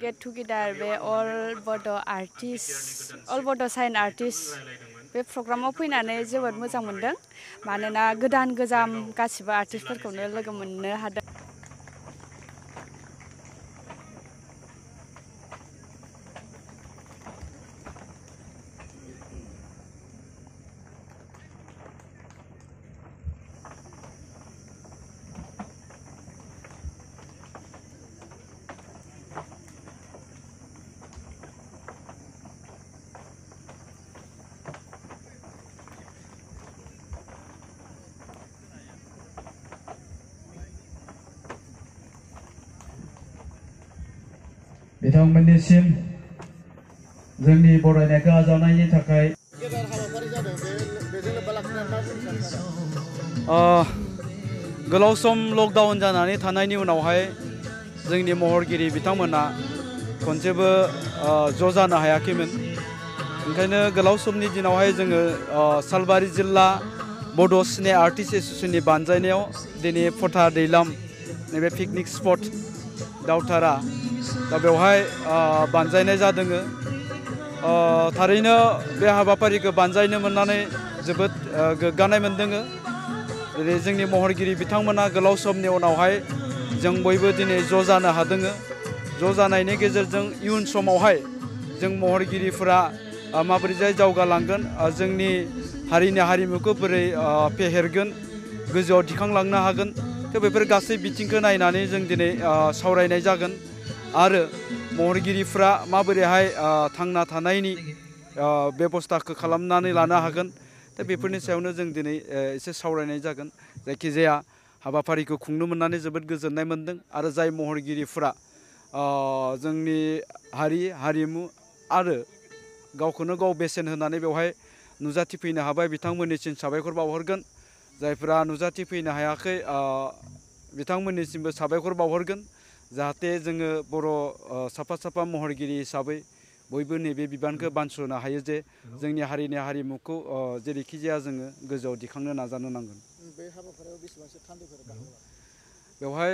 Gate together बे अल बड' sign artist बे प्रग्रामाव फैनानै जोबोद मोजां मोनदों मानोना गोदान गोजाम गासिबो आर्टिस्टफोरखौनो लोगो मोननो हादों। बिथांमोननिसिम जोंनि बरायनायखौ आजावनायनि थाखाय गोलाव सम लकडाउन जानानै थानायनि उनावहाय जोंनि महरगिरि बिथांमोना खनसेबो ज' जानो हायाखैमोन। ओंखायनो गोलाव समनि दिनावहाय जोङो सालबारि जिल्ला बड' सिने आर्टिस्ट एस'सिएशननि बानजायनायाव दिनै फथा दैलाम नैबे पिकनिक स्पट दावथारा दा बेवहाय बानजायनाय जादों। थारैनो बे हाबाफारिखौ बानजायनो मोननानै जोबोद गोग्गानाय मोनदों। जेरै जोंनि महरगिरि बिथांमोना गोलाव समनि उनावहाय जों बयबो दिनै ज' जानो हादों। ज' जानायनि गेजेरजों इयुन समावहाय जों महरगिरिफोरा माबोरैजाय जौगालांगोन, जोंनि हारिनि हारिमुखौ बोरै फेहेरगोन, गोजौआव दिखांलांनो हागोन, बेफोर गासै बिथिंखौ नायनानै जों दिनै सावरायनाय जागोन। आरो महरगिरिफ्रा माबोरैहाय थांना थानायनि बेबस्थाखौ खालामनानै लानो हागोन, दा बेफोरनि सायावनो जों दिनै एसे सावरायनाय जागोन। जायखिजाया हाबाफारिखौ खुंनो मोननानै जोबोद गोजोननाय मोनदों। आरो जाय महरगिरिफ्रा जोंनि हारिमु आरो गावखौनो गाव बेसेन होनानै बेवहाय नुजाथिफैनो हाबाय, बिथांमोननिसिम साबायखर बावहरगोन। जायफ्रा नुजाथिफैनो हायाखै बिथांमोननिसिमबो साबायखर बावहरगोन। जाहाथे जोङो बर' साफा महरगिरि हिसाबै बयबो नैबे बिबानखौ बानस'नो हायो जे जोंनि हारिनि हारिमुखौ जेरैखि जाया जोङो गोजौआव दिखांनो नाजानो नांगोन। बे हाबाफारियाव बेसेबांसो थान्दैफोर बाहागो लागोन? बेवहाय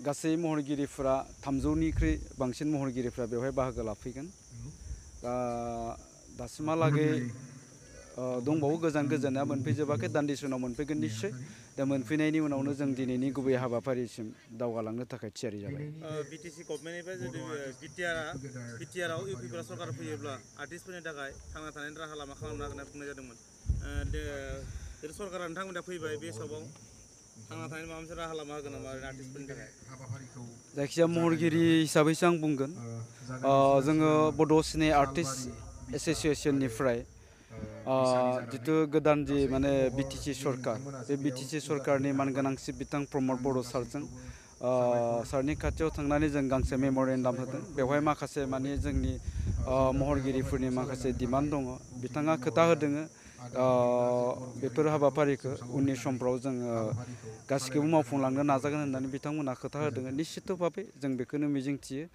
गासै महरगिरिफोरा 300निख्रुइ बांसिन महरगिरिफ्रा बेवहाय बाहागो लाफैगोन। दासिमहालागै दंबावो गोजाननिया मोनफैजोबाखै, दान्दिसे उनाव मोनफैगोन निस्सय। दा मोनफैनायनि उनावनो जों दिनैनि गुबै हाबाफारिसिम दावगालांनो थाखाय थियारि जाबाय। बिटिसि गभर्नमेन्टनिफ्राय जुदि बिटिआरआव इउपिपिएल सरकार फैयोब्ला आर्टिस्टफोरनि थाखाय थांना थानायनि राहा लामा खालामनो हागोन होनना बुंनाय जादोंमोन। सरकारा नोंथांमोना फैबाय बे समाव थांना थानायनि माबा मोनसे राहा लामा होगोन नामा आर्टिस्टफोरनि थाखाय? जायखिजाया महरगिरि हिसाबैसो आं बुंगोन, जोङो बड' सिने आर्टिस्ट एस'सिएशननिफ्राय जिथु गोदान जि माने बिटिसि सरकार, बे बिटिसि सरकारनि मानगोनांसिन बिथां प्रमद बर' सारजों सारनि खाथियाव थांनानै जों गांसे मेम'रेन्डाम होदों। बेवहाय माखासे माने जोंनि महरगिरिफोरनि माखासे डिमान्ड दङ। बिथाङा खोथा होदों बेफोर हाबाफारिखौ उननि समफ्राव जोङो गासिखौबो मावफुंलांनो नाजागोन होननानै बिथांमोना खोथा होदों। निश्चित भाबै जों बेखौनो मिजिंथियो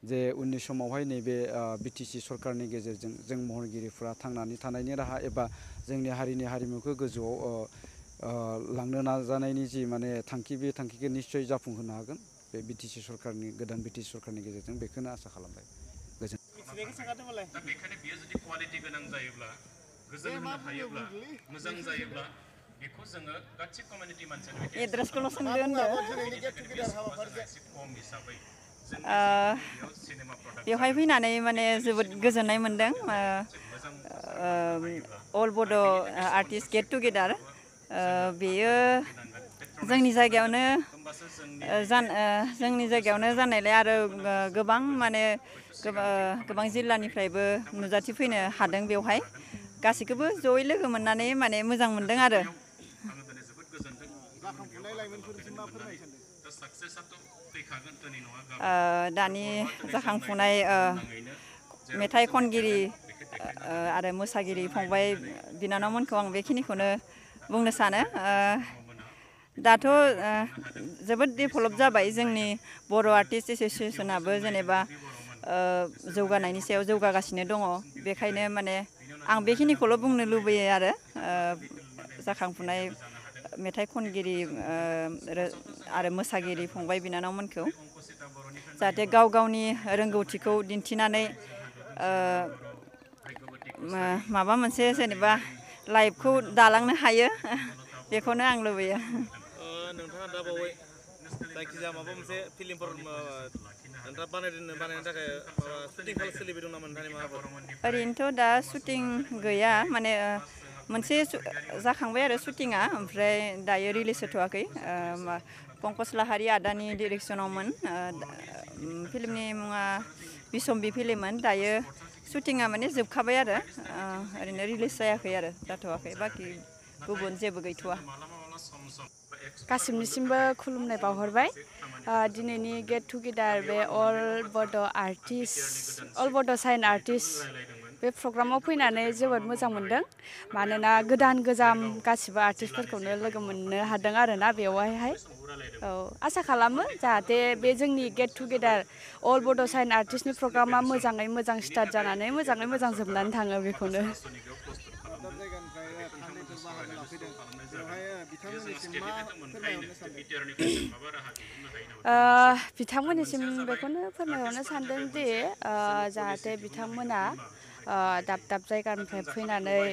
जे उननि समावहाय नैबे बिटिसि सरकारनि गेजेरजों जों महरगिरिफ्रा थांनानै थानायनि राहा एबा जोंनि हारिनि हारिमुखौ गोजौआव लांनो नाजानायनि जि माने थांखि, बे थांखिखौ निश्चय जाफुंहोनो हागोन बे गोदान बिटिसि सरकारनि गेजेरजों। बेखौनो आसा खालामबाय। दा बेखायनो बियो जुदि कुवालिटि गोनां जायोब्ला, गोजोन होनो हायोब्ला, मोजां जायोब्ला, बेखौ जोङो गासै कमिउनिटि मानसियानो एड्रेसखौल' सोंदो बेवहाय फैनानै माने जोबोद गोजोननाय मोनदों। अल बड' आर्टिस्ट गेट टुगेदार बेयो जोंनि जायगायावनो जानायलाय आरो गोबां माने गोबां जिल्लानिफ्रायबो नुजाथिफैनो हादों। बेवहाय गासैखौबो जयै लोगो मोननानै माने मोजां मोनदों आरो। दानि जाखांफुनाय मेथाइ खनगिरि आरो मोसागिरि फंबाय बिनानावमोनखौ आं बेखिनिखौनो बुंनो सानो। दाथ' जोबोद डेभेलप जाबाय जोंनि बर' आर्टिस्ट एस'सिएशनाबो, जेनेबा जौगानायनि सायाव जौगागासिनो दङ। बेखायनो माने आं बेखिनिखौल' बुंनो लुबैयो आरो जाखांफुनाय मेथाइ खनगिरि आरो मोसागिरि फंबाय बिनानावमोनखौ जाहाथे गाव गावनि रोंगौथिखौ दिन्थिनानै माबा मोनसे जेनेबा लाइफखौ दालांनो हायो बेखौनो आं लुबैयो। नोंथाङा दा बावै जायखिजाया माबा मोनसे फिल्मफोर नोंथाङा बानायनो थाखाय शुटिं सोलिबाय दं नामा नोंथांनि माबाफोर? ओरैनोथ' दा शुटिं गैया माने मोनसे जाखांबाय आरो शुटिंआ ओमफ्राय दायो रिलिज होथ'वाखै पंकज लाहारि आदानि डिरेक्सनावमोन फिल्मनि मुङा बिसम्बि फिल्ममोन दायो शुटिंआ माने जोबखाबाय आरो ओरैनो रिलिज जायाखै आरो जाथ'वाखै बाखि गुबुन जेबो गैथ'वा। गासिबनिसिमबो खुलुमनाय बावहरबाय दिनैनि गेट टुगेदार बे अल बड' साइन आर्टिस्ट बे प्रग्रामाव फैनानै जोबोद मोजां मोनदों मानोना गोदान गोजाम गासिबो आर्टिस्टफोरखौनो लोगो मोननो हादों आरोना बेवहाय औ आसा खालामो जाहाथे बे जोंनि गेट टुगेदार अल बड' साइन आर्टिस्टनि प्रग्रामा मोजाङै मोजां स्टार्ट जानानै मोजाङै मोजां जोबनानै थाङो बेखौनो। बिथांमोननिसिम बेखौनो फोरमायहरनो सानदों दि जाहाथे बिथांमोना दाब दाब जायगानिफ्राय फैनानै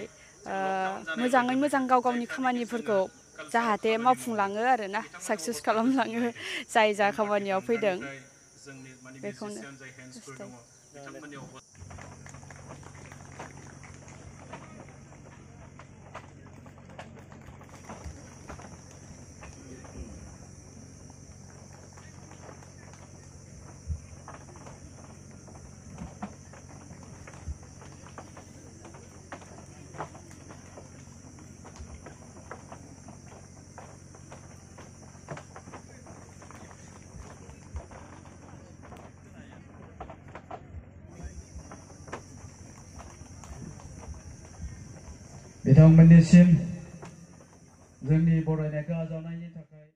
मोजाङै मोजां गाव गावनि खामानिफोरखौ जाहाथे मावफुंलाङो आरोना साक्सेस खालामलाङो जाय जा खामानियाव फैदों बेखौनो। बिथांमोननिसिम जोंनि बरायनायखौ आजावनायनि थाखाय